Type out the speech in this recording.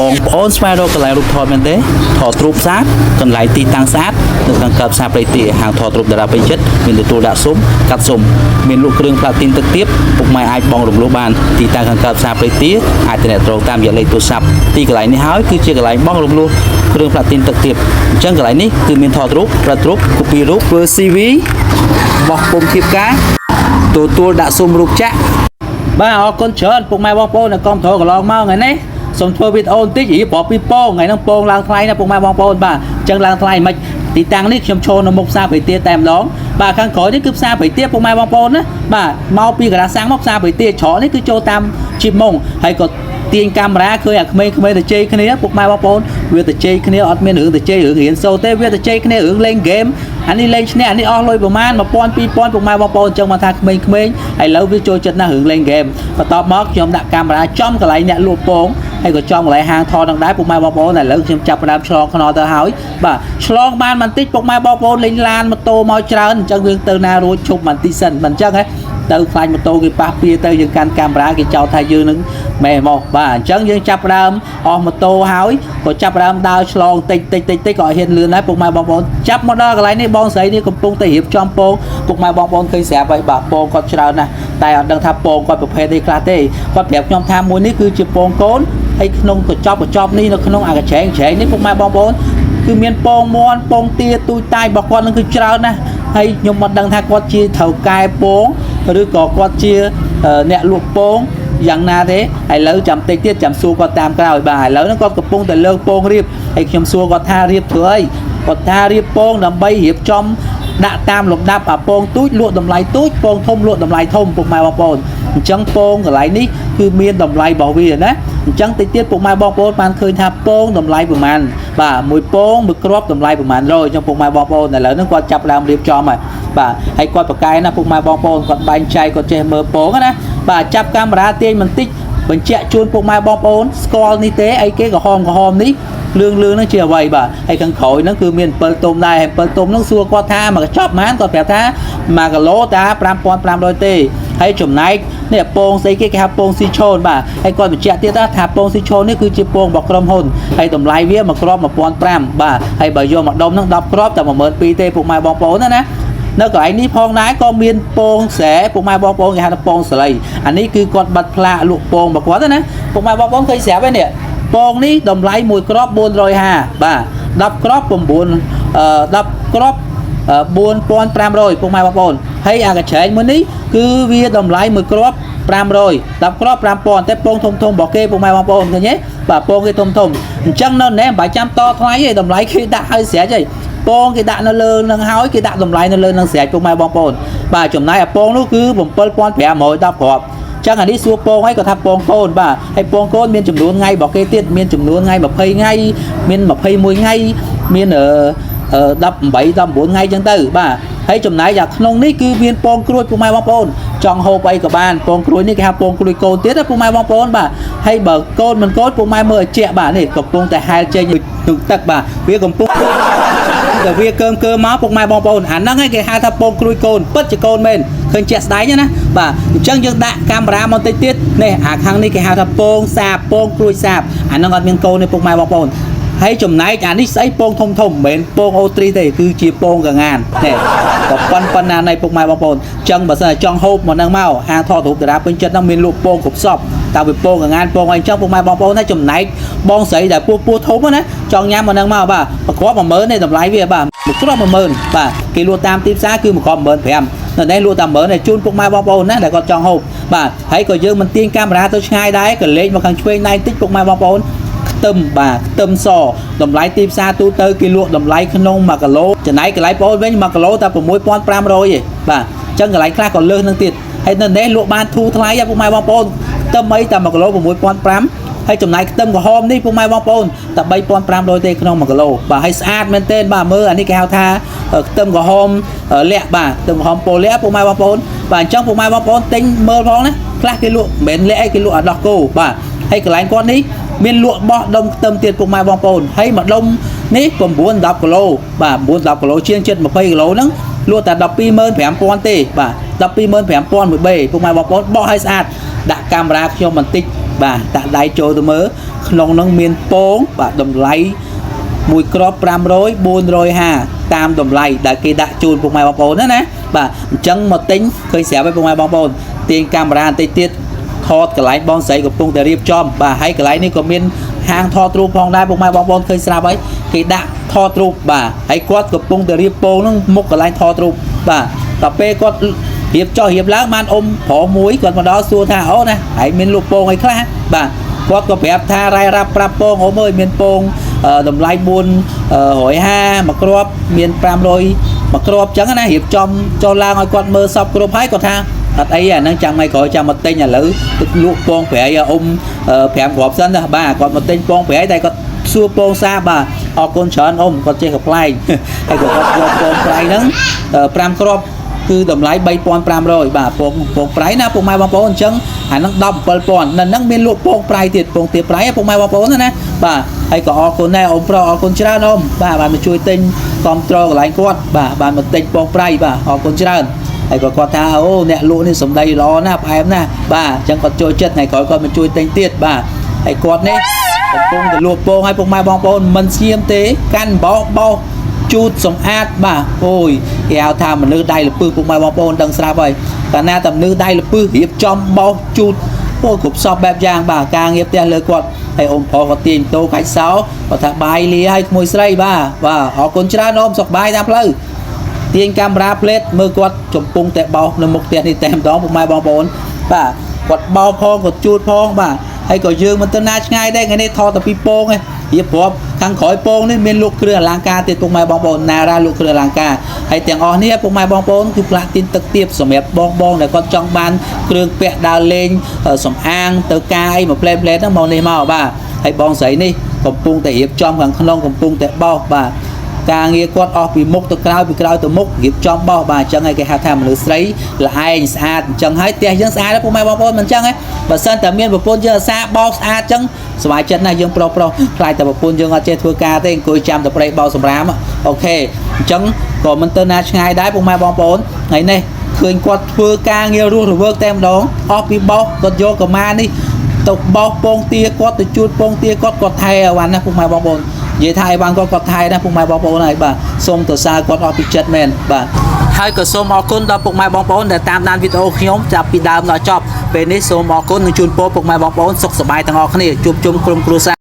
បងប្អូនស្វែងរកកន្លែងរូបថតមែនទេថតរូបស្អាតកន្លែងទីតាំងស្អាតនៅខាងកើតផ្សារព្រៃទាហាងថតរូបតារាពេញចិត្តមានទទួលដាក់ស៊ុមកាត់ស៊ុមមានលក់គ្រឿងផ្លាទីនទឹកទៀបពុកម៉ែអាចបងរំលោះបានទីតាំងខាងកើតផ្សារព្រៃទាអាចទំនាក់ទំនងតាមរយៈលេខទូរស័ព្ទទីកន្លែងនេះហើយគឺជាកន្លែងបងរំលោះគ្រឿងផ្លាទីនទឹកទៀបអញ្ចឹងកន្លែងនេះគឺមានថតរូបផ្លាត់រូបកូពីរូបធ្វើ CV បោះពុំធៀបការទទួលដាក់ស៊ុមរូបចាក់ បាទអរគុណច្រើនពុកម៉ែបងប្អូនដែលគាំទ្រកន្លងមកថ្ងៃនេះសូមធ្វើវីដេអូបន្តិចរៀបរាប់ពីពងថ្ងៃហ្នឹងពងឡើងថ្លៃណាស់ពុកម៉ែបងប្អូនបាទអញ្ចឹងឡើងថ្លៃមិនទីតាំងនេះខ្ញុំឈរនៅមុខផ្សារព្រៃទាតែម្ដងបាទខាងក្រោយនេះគឺផ្សារព្រៃទាពុកម៉ែបងប្អូនណាបាទមកពីកណ្ដាលសាំងមកផ្សារព្រៃទាច្រកនេះគឺចូលតាមជីបម៉ុងហើយក៏ទាញកាមេរ៉ាឃើញអាក្មេងៗទៅជ័យគ្នាពុកម៉ែបងប្អូនវាទៅជ័យគ្នាអត់មានរឿងទៅជ័យរឿងរៀនសូត្រទេវាទៅជ័យគ្នារឿងលេងហ្គេមអានេះលេងឈ្នះអានេះអស់លុយប្រមាណ1000 2000ពុកម៉ែបងប្អូនអញ្ចឹងមកថាក្មេងៗឥឡូវវាចូលចិត្តណាស់រឿងលេងហ្គេមបន្ទាប់មកខ្ញុំដាក់កាមេរ៉ាចំកន្លែងអ្នកលក់ពងហើយក៏ចំកន្លែងហាងថតនឹងដែរពុកម៉ែបងប្អូនឥឡូវខ្ញុំចាប់ផ្ដើមឆ្លងខ្នល់ទៅហើយបាទឆ្លងបានបន្តិចពុកម៉ែបងប្អូនលេងឡានម៉ូតូមកច្រើនអញ្ចឹងយើងទៅណារួចឈប់បន្តិចសិនមិនអញ្ចឹងហ៎ទៅខ្លាញ់ម៉ូតូគេប៉ះពៀទៅយើងកាន់កាមេរ៉ាគេចោទថាយើងនឹងម៉ែមកបាទអញ្ចឹងយើងចាប់ផ្ដើមអស់ម៉ូតូហើយក៏ចាប់ផ្ដើមដើរឆ្លងតិចតិចតិចតិចក៏ហ៊ានលឿនដែរពុកម៉ែបងប្អូនចាប់មកដល់កន្លែងនេះបងស្រីនេះកំពុងតែរៀបចំពងពុកម៉ែបងប្អូនឃើញស្រាប់ហើយបាទពងគាត់ច្រើនណាស់តែអត់ដឹងថាពងគាត់ប្រភេទនេះខ្លះទេគាត់ប្រាប់ខ្ញុំថាមួយនេះគឺជាពងកូនហើយក្នុងកញ្ចប់កញ្ចប់នេះនៅក្នុងអាកញ្ច្រែងច្រែងនេះពុកម៉ែបងប្អូនគឺមានពងមាន់ពងទាទូចតាយរបស់គាត់នឹងគឺច្រើនណាស់ហើយខ្ញុំមិនដឹងថាគាត់ជាត្រូវកែពងឬក៏គាត់ជាអ្នកលក់ពងយ៉ាងណាទេឥឡូវចាំតិចទៀតចាំសួរគាត់តាមក្រោយបាទឥឡូវហ្នឹងគាត់កំពុងតែលើកពងរៀបហើយខ្ញុំសួរគាត់ថារៀបធ្វើអីគាត់ថារៀបពងដើម្បីរៀបចំដាក់តាមលំដាប់អាពងទូចលក់តម្លៃទូចពងធំលក់តម្លៃធំពុកម៉ែបងប្អូនអញ្ចឹងពងកន្លែងនេះគឺមានតម្លៃរបស់វាណាអញ្ចឹងតិចទៀតពុកម៉ែបងប្អូនបានឃើញថាពងតម្លៃប្រមាណបាទមួយពងមួយគ្រាប់តម្លៃប្រមាណ100អញ្ចឹងពុកម៉ែបងប្អូនឥឡូវហ្នឹងគាត់ចាប់ដើមរៀបចំហើយបាទហើយគាត់ប្រកែណាពុកម៉ែបងប្អូនគាត់បែងចែកគាត់ចេះមើលពងណាបាទចាប់កាមេរ៉ាទាញបន្តិចបញ្ជាក់ជូនពុកម៉ែបងប្អូនស្គាល់នេះទេអីគេក្រហមក្រហមនេះលឿងលឿងហ្នឹងជាអ្វីបាទហើយខាងក្រោយហ្នឹងគឺមាន7ទុំដែរហើយ7ទុំហ្នឹងសួរគាត់ថាមកកញ្ចប់ប៉ុន្មានគាត់ប្រាប់ថា1គីឡូតា5500ទេហើយចំណែកនេះពងស្អីគេគេហៅពងស៊ីឈូនបាទហើយគាត់បញ្ជាក់ទៀតថាពងស៊ីឈូននេះគឺជាពងរបស់ក្រុមហ៊ុនហើយតម្លៃវាមួយគ្រាប់1500បាទហើយបើយកមកដុំហ្នឹង10គ្រាប់តែ12000ទេពុកម៉ែបងប្អូនណាណានៅកន្លែងនេះផងដែរក៏មានពងស្រែពុកម៉ែបងប្អូនគេហៅថាពងសលីអានេះគឺគាត់បាត់ផ្លាកលក់ពងរបស់គាត់ណាពុកម៉ែបងប្អូនឃើញស្រាប់ហើយនេះពងនេះតម្លៃមួយគ្រាប់450បាទ10គ្រាប់9អឺ10គ្រាប់4500ពុកម៉ែបងប្អូនហើយអាកញ្ច្រែងមួយនេះគឺវាតម្លៃមួយគ្រាប់500 10គ្រាប់5000តែពងធំធំរបស់គេពុកម៉ែបងប្អូនឃើញទេបាទពងគេធំធំអញ្ចឹងនៅណែមិនបាច់ចាំតថ្លៃទេតម្លៃគេដាក់ឲ្យស្រេចហើយពងគេដាក់នៅលើនឹងហើយគេដាក់តម្លៃនៅលើនឹងស្រេចពុកម៉ែបងប្អូនបាទចំណែកអាពងនោះគឺ7510គ្រាប់ចឹងអានេះសួរពងហើយគាត់ថាពងកូនបាទហើយពងកូនមានចំនួនថ្ងៃរបស់គេទៀតមានចំនួនថ្ងៃ20ថ្ងៃមាន21ថ្ងៃមានអឺ18 19ថ្ងៃចឹងទៅបាទហើយចំណែកអាក្នុងនេះគឺមានពងក្រួយពុកម៉ែបងប្អូនចង់ហូបអីក៏បានពងក្រួយនេះគេហៅពងក្រួយកូនទៀតណាពុកម៉ែបងប្អូនបាទហើយបើកូនមិនកូនពុកម៉ែមើលឲ្យជាក់បាទនេះកំពុងតែហែលចេញទឹកទឹកបាទវាកំពុងតែវាកើមកើមមកពុកម៉ែបងប្អូនអាហ្នឹងឯងគេហៅថាពងក្រួយកូនពិតជាកូនមែនឃើញជាក់ស្ដែងណាបាទអញ្ចឹងយើងដាក់កាមេរ៉ាមកតិចទៀតនេះអាខាងនេះគេហៅថាពងសាបពងក្រួយសាបអាហ្នឹងអត់មានកូនទេពុកម៉ែបងប្អូនហើយចំណែកអានេះស្អីពងធំធំមិនមែនពងអូទ្រីទេគឺជាពងកងាននេះក៏ប៉ុនប៉ុណ្ណានៃពុកម៉ែបងប្អូនអញ្ចឹងបើសិនតែចង់ហូបមកនឹងមកហាងថតរូបតារាពេញចិត្តហ្នឹងមានលក់ពងគ្រប់សពតាពីពងកងានពងអីអញ្ចឹងពុកម៉ែបងប្អូនហើយចំណែកបងស្រីដែលពោះពោះធំណាចង់ញ៉ាំមកនឹងមកបាទប្រគ្រាប់10000នេះតម្លៃវាបាទមួយគ្រាប់10000បាទគេលក់តាមទីផ្សារគឺមួយគ្រាប់15000នៅនេះលក់តាម10000នេះជូនពុកម៉ែបងប្អូនណាដែលគាត់ចង់ហូបបាទហើយក៏យើងមិនទាញកាមេរ៉ាទៅឆ្ងាយដែរក៏លេខមកខាងឆ្វេងដៃតិចពុកម៉ែបងប្អូនខ្ទឹមបាទខ្ទឹមសតម្លៃទីផ្សារទូទៅគេលក់តម្លៃក្នុង1គីឡូចំណែកកន្លែងបងប្អូនវិញ1គីឡូតែ6500ទេបាទអញ្ចឹងកន្លែងខ្លះក៏លើសនឹងទៀតហើយនៅនេះលក់បានធូរថ្លៃពុកម៉ែបងប្អូនខ្ទឹមអីតែ1គីឡូ6500ហើយចំណែកខ្ទឹមក្រហមនេះពុកម៉ែបងប្អូនតែ3500ទេក្នុង1គីឡូបាទហើយស្អាតមែនទែនបាទមើលអានេះគេហៅថាខ្ទឹមក្រហមលាក់បាទខ្ទឹមក្រហមពោលាក់ពុកម៉ែបងប្អូនបាទអញ្ចឹងពុកម៉ែបងប្អូនទិញមើលផងណាខ្លះគេលក់មិនមែនលាក់អីគេលក់អាដោះគោបាទហើយកន្លែងគាត់នេះមានលក់បោះដុំខ្ទឹមទៀតពុកម៉ែបងប្អូនហើយមួយដុំនេះ9 10គីឡូបាទ9 10គីឡូជាងជិត20គីឡូហ្នឹងលក់តែ125,000ទេបាទ125,000មួយបេពុកម៉ែបងប្អូនបោះឲ្យស្អាតដាក់កាមេរ៉ាខ្ញុំបន្តិច បាទដាក់ដៃចូលទៅមើលក្នុងហ្នឹងមានពងបាទតម្លៃមួយគ្រាប់500 450តាមតម្លៃដែលគេដាក់ជូនពុកម៉ែបងប្អូនណាណាបាទអញ្ចឹងមកទិញឃើញស្រាប់ហើយពុកម៉ែបងប្អូនទាញកាមេរ៉ាបន្តិចទៀតថតកន្លែងបងស្រីកំពុងតែរៀបចំបាទហើយកន្លែងនេះក៏មានហាងថតរូបផងដែរពុកម៉ែបងប្អូនឃើញស្រាប់ហើយគេដាក់ថតរូបបាទហើយគាត់កំពុងតែរៀបពងហ្នឹងមុខកន្លែងថតរូបបាទដល់ពេលគាត់រៀបចុះរៀបឡើងបានអ៊ំប្រុសមួយគាត់មកដល់សួរថាអូណាហើយមានលក់ពងអីខ្លះបាទគាត់ក៏ប្រាប់ថារ៉ៃរ៉ាប់ប្រាប់ពងអ៊ំអើយមានពងតម្លៃ450មួយគ្រាប់មាន500មួយគ្រាប់អញ្ចឹងណារៀបចំចុះឡើងឲ្យគាត់មើលសពគ្រប់ហើយគាត់ថាអត់អីអាហ្នឹងចាំថ្ងៃក្រោយចាំមកទិញឥឡូវទឹកលក់ពងប្រៃអ៊ំ5គ្រាប់សិនណាបាទគាត់មកទិញពងប្រៃតែគាត់សួរពងសាបាទអរគុណច្រើនអ៊ំគាត់ចេះកំប្លែង ហើយក៏គាត់យកពងប្រៃហ្នឹង5គ្រាប់គឺតម្លៃ3500បាទពងពងប្រៃណាពុកម៉ែបងប្អូនអញ្ចឹងអាហ្នឹង17000នៅហ្នឹងមានលក់ពងប្រៃទៀតពងទាប្រៃពុកម៉ែបងប្អូនណាបាទហើយក៏អរគុណដែរអ៊ំប្រុសអរគុណច្រើនអ៊ំបាទបានមកជួយទិញគ្រប់ត្រកន្លែងគាត់បាទបានមកទិញពងប្រៃបាទអរគុណច្រើនហើយក៏គាត់ថាអូអ្នកលក់នេះសម្ដីល្អណាស់ផ្អែមណាស់បាទអញ្ចឹងគាត់ចូលចិត្តថ្ងៃក្រោយគាត់មកជួយទិញទៀតបាទហើយគាត់នេះកំពុងតែលក់ពងឲ្យពុកម៉ែបងប្អូនមិនស្ងៀមទេកាន់បោកបោកជូតសម្អាតបាទអូយគេហៅថាមនុស្សដៃលពឹសពុកម៉ែបងប្អូនដឹងស្រាប់ហើយកាលណាតែមនុស្សដៃលពឹសរៀបចំបោសជូតអូគ្រប់សពបែបយ៉ាងបាទការងារផ្ទះលើគាត់ហើយអ៊ំប្រុសគាត់ទាញម៉ូតូកាច់សោគាត់ថាបាយលាឲ្យក្មួយស្រីបាទបាទអរគុណច្រើនអ៊ំសុខបាយតាមផ្លូវ ទាញកាមេរ៉ាផ្លេតមើលគាត់កំពុងតែបោសនៅមុខផ្ទះនេះតែម្ដងពុកម៉ែបងប្អូនបាទគាត់បោសផងគាត់ជូតផងបាទហើយក៏យើងមិនទៅណាឆ្ងាយដែរថ្ងៃនេះថតតែពីពងឯងរៀបរាប់ខាងក្រោយពងនេះមានលក់គ្រឿងអលង្ការទៀតពុកម៉ែបងប្អូនណារ៉ាលក់គ្រឿងអលង្ការហើយទាំងអស់នេះពុកម៉ែបងប្អូនគឺផ្លាទីនទឹកទៀបសម្រាប់បងបងដែលគាត់ចង់បានគ្រឿងពាក់ដើរលេងសំអាងទៅការអីមកផ្លែផ្លែហ្នឹងមកនេះមកបាទហើយបងស្រីនេះកំពុងតែរៀបចំខាងក្នុងកំពុងតែបោសបាទការងារគាត់អស់ពីមុខទៅក្រោយពីក្រោយទៅមុខរៀបចំបោសបាទអញ្ចឹងហើយគេហៅថាមនុស្សស្រីល្អឯងស្អាតអញ្ចឹងហើយផ្ទះយើងស្អាតដែរពុកម៉ែបងប្អូនមិនអញ្ចឹងហ៎បើសិនតែមានប្រពន្ធយើងអាសាបោសស្អាតអញ្ចឹងសប្បាយចិត្តណាស់យើងប្រុសប្រុសខ្លាចតែប្រពន្ធយើងអត់ចេះធ្វើការទេអង្គុយចាំតែប្រេបោសសម្រាម OK អញ្ចឹងក៏មិនទៅណាឆ្ងាយដែរពុកម៉ែបងប្អូនថ្ងៃនេះឃើញគាត់ធ្វើការងាររស់រវើកតែម្ដងអស់ពីបោសគាត់យកកម្មានេះទៅបោសពងទាគាត់ទៅជូតពងទាគាត់គាត់ថែអីវ៉ាន់ណាពុកម៉ែបងប្អូននិយាយថាអីវ៉ាន់គាត់គាត់ថែណាពុកម៉ែបងប្អូនហើយបាទសូមសរសើរគាត់អស់ពីចិត្តមែនបាទហើយក៏សូមអរគុណដល់ពុកម៉ែបងប្អូនដែលតាមដានវីដេអូខ្ញុំចាប់ពីដើមដល់ចប់ពេលនេះសូមអរគុណនិងជូនពរពុកម៉ែបងប្អូនសុខសប្បាយទាំងអស់គ្នាជួបជុំក្រុមគ្រួសារ។